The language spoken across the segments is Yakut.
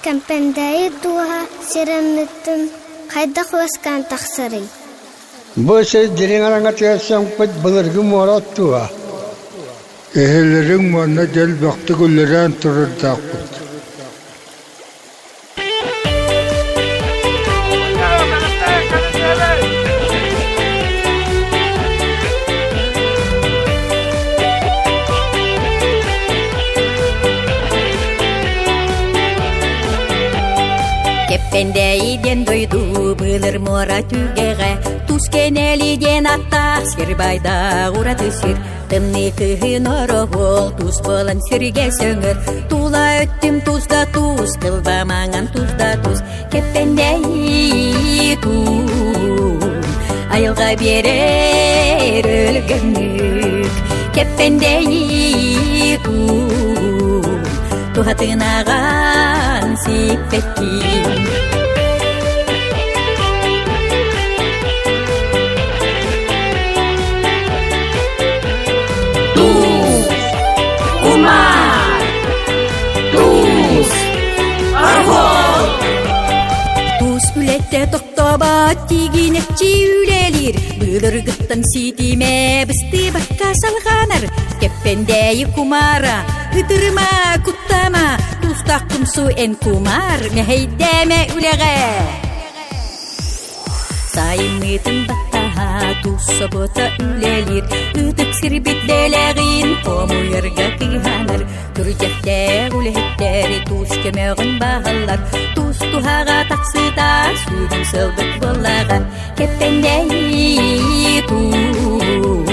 Кэмпэндээйи тууһа сир анныттан хайдах үөскээн тахсарый? Бу сир дириҥ араҥатыгар сөҥпүт былыргы муора оттууга. Эһэлэриҥ манна дэлбэхтик үлэлээн турардаахпыт. Кэппэндээйи диэн дойду былыр муора түгэҕэ Тус кэнэли диэн аттаах сир байдаах ураты сир Тымныы кыһын ороһуол тус буолан сиргэ сөҥөр Тула өттүм тус да тус, тылба маҥан тус да тус Кэппэндээйи туус айылҕа биэрэр өлгөмнүк Кэппэндээйи туус туһатынаҕан сиппэккин. Туус! Кумаар! Туус! Арҕол! Туус үлэтэ тохтобот тигинэччи үлэлиир Былыргыттан ситимэ быстыбакка салҕанар Кэппэндээйи кумаара ытырыма куттама Тустаах тумсу эн кумаар мэһэйдээмэ үлэҕэ Сайыммытын баттаһа тус собото үлэлиир Ытык сирбит дэлэҕин хомуйарга кыһанар Күрдьэхтээх үлэһиттэр туус көмөҕүн баһаллар Туус туһаҕа тахсыта сүүрүн сылбыт буоллаҕа Кэппэндээйи туун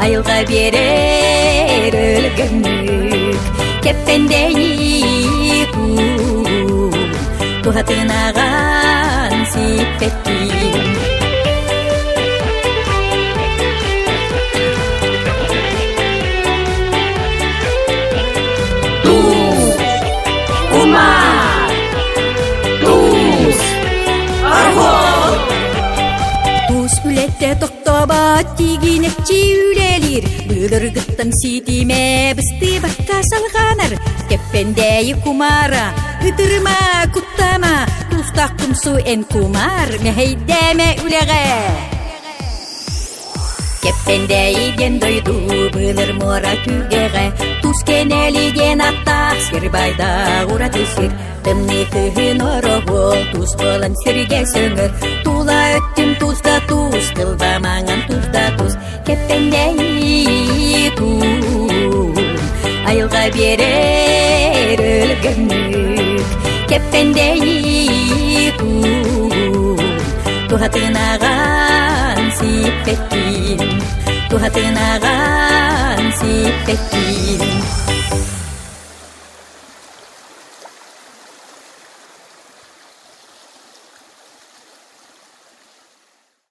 айылҕа биэрэр өлгөмнүк Кэппэндээйи туун туһатынаҕан сиппэккин. Туус! Кумаар! Туус! Арҕол! Туус үлэтэ тохтобот тигинэччи үлэлиир Былыргыттан ситимэ быстыбакка салҕанар Кэппэндээйи кумаара ытырыма куттама Тустаах тумсу эн кумаар мэһэйдээмэ үлэҕэ Кэппэндээйи диэн дойду былыр муора түгэҕэ Тус кэнэли диэн аттаах сир байдаах ураты сир Тымныы кыһын ороһуол тус буолан сиргэ сөҥөр Тула өттүм тус да тус, тылба маҥан тус да тус Кэппэндээйи туус айылҕа биэрэр өлгөмнүк Кэппэндээйи туус туһатынаҕан сиппэккин туһатынаҕан сиппэккин.